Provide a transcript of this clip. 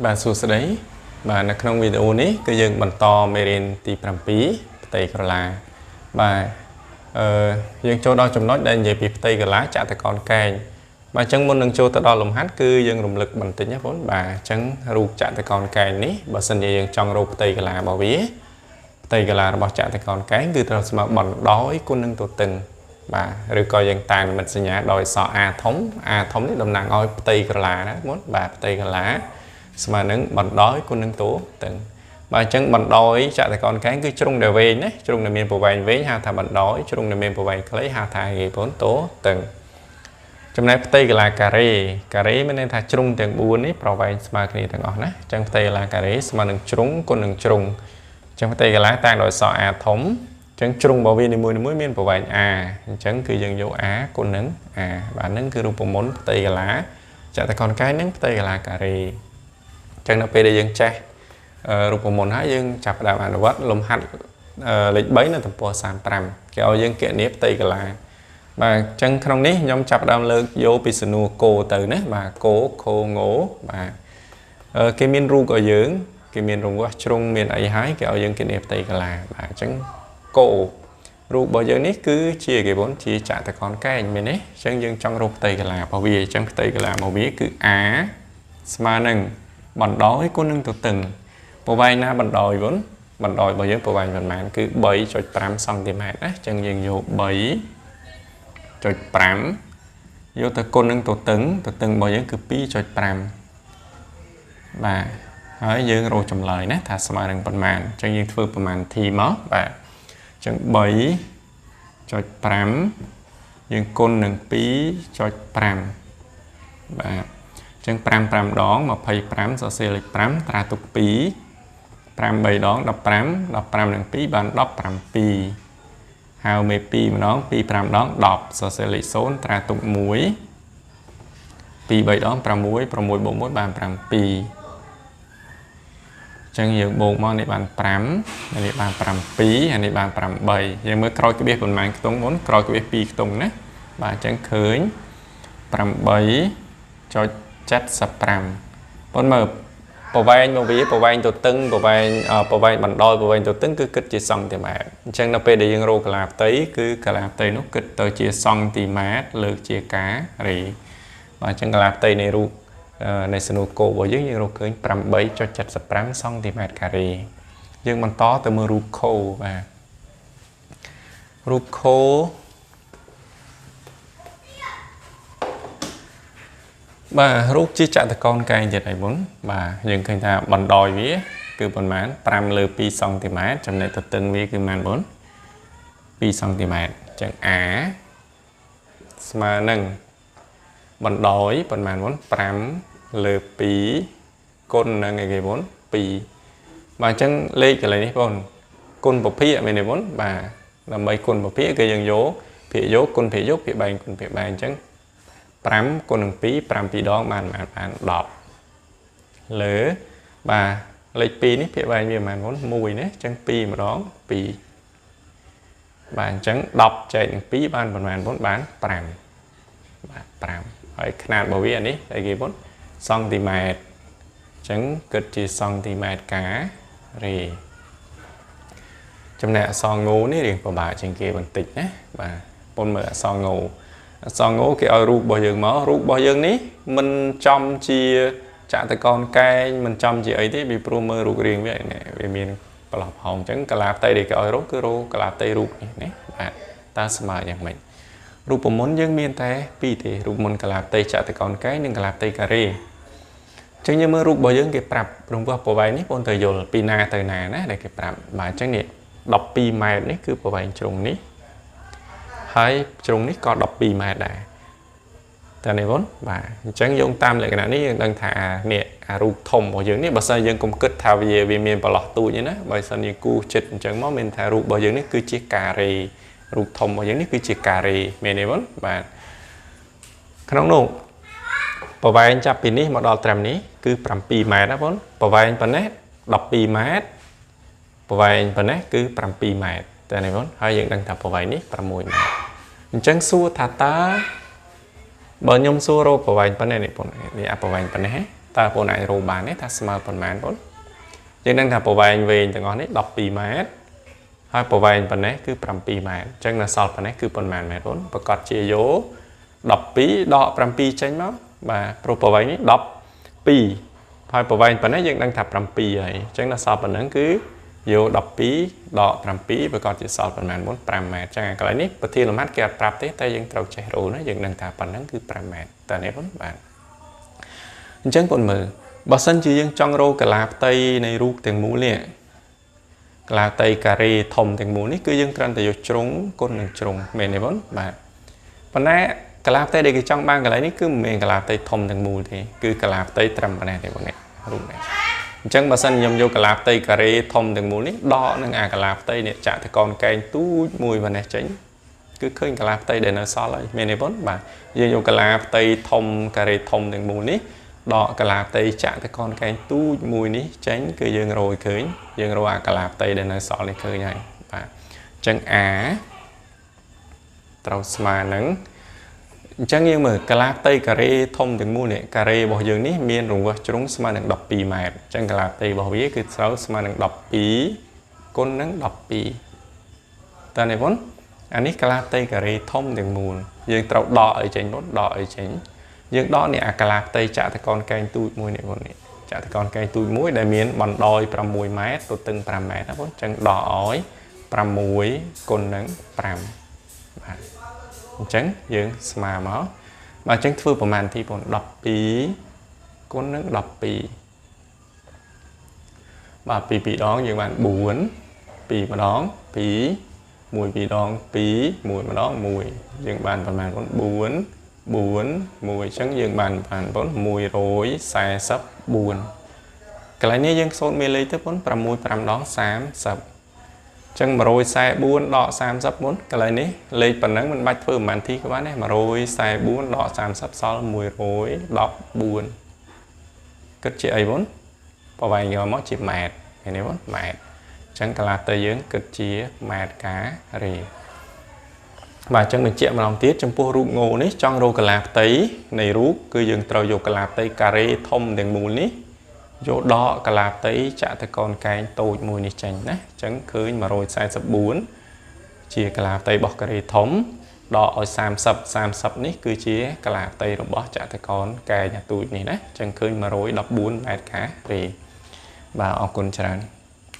បាទសួស្តីបាទនៅក្នុងវីដេអូនេះគឺយើងបន្តមេរៀនទី7ផ្ទៃក្រឡាបាទយើងចូលដល់ចំណុចដែលនិយាយពីផ្ទៃក្រឡាចតុកោណកែងបាទអញ្ចឹងមុននឹងចូលទៅដល់លំហាត់គឺយើងរំលឹកបន្តិចណាបងបាទអញ្ចឹងរូបចតុកោណកែងនេះបើសិនជាយើងចង់រកផ្ទៃក្រឡារបស់វាផ្ទៃក្រឡារបស់ចតុកោណកែងគឺត្រូវស្មើបណ្ដោយគុណនឹងទទឹងបាទឬក៏យើងតាំងនិមិត្តសញ្ញាដោយអក្សរ A ធំ A ធំនេះតំណាងឲ្យផ្ទៃក្រឡាណាបងបាទផ្ទៃក្រឡាស្មើនឹងបណ្ដោយគុណនឹងទទឹងបាទអញ្ចឹងបណ្ដោយចតុកោណកែងគឺជ្រុងដែលវែងណាជ្រុងដែលមានប្រវែងវែងហៅថាបណ្ដោយជ្រុងដែលមានប្រវែងខ្លីហៅថាគេបងទទឹងចំណែកផ្ទៃក្រឡាការ៉េការ៉េមានន័យថាជ្រុងទាំង4នេះប្រវែងស្មើគ្នាទាំងអស់ណាអញ្ចឹងផ្ទៃក្រឡាការ៉េស្មើនឹងជ្រុងគុណនឹងជ្រុងអញ្ចឹងផ្ទៃក្រឡាតាំងដោយអក្សរ A ធំអញ្ចឹងជ្រុងរបស់វានីមួយៗមានប្រវែង A អញ្ចឹងគឺយើងយក A គុណនឹង A បាទហ្នឹងគឺរូបមន្តផ្ទៃក្រឡាចតុកោណកែងនិងផ្ទៃក្រឡាការ៉េអញ្ចឹងនៅពេលដែលយើងចេះរូបមន្តហើយយើងចាប់ផ្ដើមអនុវត្តលំហាត់លេខ3នៅទំព័រ35គេឲ្យយើងគណនាផ្ទៃក្រឡាបាទអញ្ចឹងក្នុងនេះខ្ញុំចាប់ផ្ដើមលើកយកពីសំណួរគោទៅណាបាទគោខោងោបាទគេមានរូបឲ្យយើងគេមានរង្វាស់ជ្រុងមានអីហើយគេឲ្យយើងគណនាផ្ទៃក្រឡាបាទអញ្ចឹងគោរូបរបស់យើងនេះគឺជាគេបងជាចតុកោណកែងមែនទេអញ្ចឹងយើងចង់រកផ្ទៃក្រឡារបស់វាអញ្ចឹងផ្ទៃក្រឡារបស់វាគឺ A ស្មើនឹងបណ្ដោយគុណនឹងទទឹងប្រវែងណាបណ្ដោយវិញបណ្ដោយរបស់យើងប្រវែងប៉ុន្មានគឺ 3.5 សង់ទីម៉ែត្រណាអញ្ចឹងយើងយក 3.5 យកទៅគុណនឹងទទឹងទទឹងរបស់យើងគឺ 2.5 បាទហើយយើងរកចម្លើយណាថាស្មើនឹងប៉ុន្មានអញ្ចឹងយើងធ្វើប្រមាណធីមកបាទអញ្ចឹង 3.5 យើងគុណនឹង 2.5 បាទចឹង5 5ដង25សរសេរលេខ5ត្រាទុក2 5 3ដង15 15នឹង2បាន17ហៅមេ2ម្ដង2 5ដង10សរសេរលេខ0ត្រាទុក1 2 3ដង6 6បូក1បាន7ចឹងយើងបូកមកនេះបាន5នេះបាន7ហើយនេះបាន8យើងមើលក្រោយក្បៀសប៉ុន្មានខ្ទង់មុនក្រោយក្បៀស2ខ្ទង់ណាបាទអញ្ចឹងឃើញ 8.75 ប៉ុន្តែមើលប្រវែងមកវាប្រវែងទទឹងប្រវែងបណ្ដោយប្រវែងទទឹងគឺគិតជាសង់ទីម៉ែត្រអញ្ចឹងដល់ពេលដែលយើងរកក្រឡាផ្ទៃគឺក្រឡាផ្ទៃនោះគិតទៅជាសង់ទីម៉ែត្រលើកជាការ៉េបាទអញ្ចឹងក្រឡាផ្ទៃនៃរូបនៃសំណួរគោរបស់យើងយើងរកឃើញ 8.75 សង់ទីម៉ែត្រការ៉េយើងបន្តទៅមើលរូបខោបាទរូបខោបាទរូបជាចតុកោណកែងទៀតហើយមុនបាទយើងឃើញថាបណ្ដោយវាគឺប៉ុន្មាន5លើ2សង់ទីម៉ែត្រចំណែកទទឹងវាគឺប៉ុន្មានបង2សង់ទីម៉ែត្រអញ្ចឹង A ស្មើនឹងបណ្ដោយប៉ុន្មានបង5លើ2គុណនឹងអីគេបង2បាទអញ្ចឹងលេខកន្លែងនេះបងគុណពភាគមែនទេបងបាទដើម្បីគុណពភាគគឺយើងយកភាគយកគុណភាគយកភាគបែងគុណភាគបែងអញ្ចឹង5គុណនឹង2 5 2ដងបានបាន10លើបាទលេខ2នេះភាគបែងវាប៉ុន្មានបង1ណាអញ្ចឹង2ម្ដង2បាទអញ្ចឹង10ចែកនឹង2បានប៉ុន្មានបងបាន5បាទ5ហើយຂະຫນាតរបស់វានេះអីគេបងសង់ទីម៉ែត្រអញ្ចឹងគិតជាសង់ទីម៉ែត្រការ៉េចំណែកអក្សរងូនេះរៀងពិបាកជាងគេបន្តិចណាបាទប៉ុនមើលអក្សរងូអក្សរងូគេឲ្យរូបរបស់យើងមករូបរបស់យើងនេះមិនចំជាចតុកោណកែងមិនចំជាអីទេពីព្រោះមើលរូបរាងវាវាមានប្រឡោះប្រហោងអញ្ចឹងកាឡាផ្ទៃដែលគេឲ្យរូបគឺរូបកាឡាផ្ទៃរូបនេះណាបាទតើស្មើយ៉ាងម៉េចរូបមន្តយើងមានតែពីរទេរូបមន្តកាឡាផ្ទៃចតុកោណកែងនិងកាឡាផ្ទៃការ៉េអញ្ចឹងយើងមើលរូបរបស់យើងគេប្រាប់រង្វាស់ប្រវែងនេះបងត្រូវយល់ពីណាទៅណាណាដែលគេប្រាប់បាទអញ្ចឹងនេះ12ម៉ែត្រនេះគឺប្រវែងជ្រុងនេះហើយជ្រុងនេះក៏12ម៉ែត្រដែរតើនេះបងបាទអញ្ចឹងយោងតាមលក្ខណៈនេះយើងដឹងថានេះអារូបធំរបស់យើងនេះបើសិនយើងកុំគិតថាវាមានប្រឡោះទូចទេណាបើសិនយើងគូចិត្តអញ្ចឹងមកមានថារូបរបស់យើងនេះគឺជាការ៉េរូបធំរបស់យើងនេះគឺជាការ៉េមែនទេបងបាទក្នុងនោះប្រវែងចាប់ពីនេះមកដល់ត្រឹមនេះគឺ7ម៉ែត្រណាបងប្រវែងប៉ុណ្ណេះ12ម៉ែត្រប្រវែងប៉ុណ្ណេះគឺ7ម៉ែត្រតែនេះបងហើយយើងដឹងថាប្រវែងនេះ6ម៉ែត្រអញ្ចឹងសួរថាតើបើខ្ញុំសួររកប្រវែងប៉ុណ្ណេះនេះបងនេះអាប្រវែងប៉ុណ្ណេះ តើបងអាចរកបានទេថាស្មើប៉ុន្មានបងយើងដឹងថាប្រវែងវែងទាំងអស់នេះ12ម៉ែត្រហើយប្រវែងប៉ុណ្ណេះគឺ7ម៉ែត្រអញ្ចឹងនៅសល់ប៉ុណ្ណេះគឺប៉ុន្មានម៉ែត្របងប្រកាសជាយក12ដក7ចេញមកបាទព្រោះប្រវែងនេះ12ហើយប្រវែងប៉ុណ្ណេះយើងដឹងថា7ហើយអញ្ចឹងនៅសល់ប៉ុណ្ណឹងគឺយក12ដក7ប្រកាសជាសល់ប៉ុន្មានបង5ម៉ែត្រអញ្ចឹងកន្លែងនេះប្រធានលំហាត់គេអត់ប្រាប់ទេតែយើងត្រូវចេះរកណាយើងដឹងថាប៉ុណ្ណឹងគឺ5ម៉ែត្រតើនេះបងបាទអញ្ចឹងបងមើលបើសិនជាយើងចង់រកកាឡាផ្ទៃនៃរូបទាំងមូលនេះកាឡាផ្ទៃការ៉េធំទាំងមូលនេះគឺយើងគ្រាន់តែយកជ្រុងគុណនឹងជ្រុងមែនទេបងបាទប៉ុន្តែកាឡាផ្ទៃដែលគេចង់បានកន្លែងនេះគឺមិនមែនកាឡាផ្ទៃធំទាំងមូលទេគឺកាឡាផ្ទៃត្រឹមប៉ុណ្ណេះទេបងនេះរូបនេះអញ្ចឹងបើសិនខ្ញុំយកកាឡាផ្ទៃការ៉េធំទាំងមូលនេះដកនឹងអាកាឡាផ្ទៃនេះចាក់តកនកែងទូចមួយប៉ុណ្ណេះចេញគឺឃើញកាឡាផ្ទៃដែលនៅសល់ហើយមែនទេបងបាទយើងយកកាឡាផ្ទៃធំការ៉េធំទាំងមូលនេះដកកាឡាផ្ទៃចាក់តកនកែងទូចមួយនេះចេញគឺយើងរកឃើញយើងរកអាកាឡាផ្ទៃដែលនៅសល់នេះឃើញហើយបាទអញ្ចឹង A ត្រូវស្មើនឹងអញ្ចឹងយើងមើលកាឡាផ្ទៃការ៉េធំទាំងមូលនេះការ៉េរបស់យើងនេះមានរង្វាស់ជ្រុងស្មើនឹង12ម៉ែត្រអញ្ចឹងកាឡាផ្ទៃរបស់វាគឺត្រូវស្មើនឹង12គុណនឹង12តើនេះបងអានេះកាឡាផ្ទៃការ៉េធំទាំងមូលយើងត្រូវដកឲ្យចេញបងដកឲ្យចេញយើងដកនេះអាកាឡាផ្ទៃចតុកោណកែងទូចមួយនេះបងនេះចតុកោណកែងទូចមួយដែលមានបណ្ដោយ6ម៉ែត្រទទឹង5ម៉ែត្រណាបងអញ្ចឹងដកឲ្យ6គុណនឹង5បាទអញ្ចឹងយើងស្មើមកបាទអញ្ចឹងធ្វើប្រមាណទីបង12គុណនឹង12បាទ2 2ដងយើងបាន4 2ម្ដង2 1 2ដង2 1ម្ដង1យើងបានប្រមាណបង4 4 1អញ្ចឹងយើងបានបង144កន្លែងនេះយើងសូត្រមេលេខទៅបង6 5ដង30អញ្ចឹង144ដក30មុនកន្លែងនេះលេខប៉ុណ្ណឹងមិនបាច់ធ្វើប្រហែលទីក៏បានដែរ144ដក30សល់114គិតជាអីបងប្រវែងយកមកជាម៉ែត្រឃើញទេបងម៉ែត្រអញ្ចឹងកាឡាទៅយើងគិតជាម៉ែត្រការ៉េបាទអញ្ចឹងបញ្ជាក់ម្ដងទៀតចំពោះរូបងោនេះចង់រកកាឡាផ្ទៃនៃរូបគឺយើងត្រូវយកកាឡាផ្ទៃការ៉េធំទាំងមូលនេះយកដកកាឡាផ្ទៃចតុកោណកែងតូចមួយនេះចេញណាអញ្ចឹងឃើញ144ជាកាឡាផ្ទៃរបស់ការ៉េធំដកឲ្យ30 30នេះគឺជាកាឡាផ្ទៃរបស់ចតុកោណកែងទូចនេះណាអញ្ចឹងឃើញ114ម៉ែត្រការ៉េបាទអរគុណច្រើន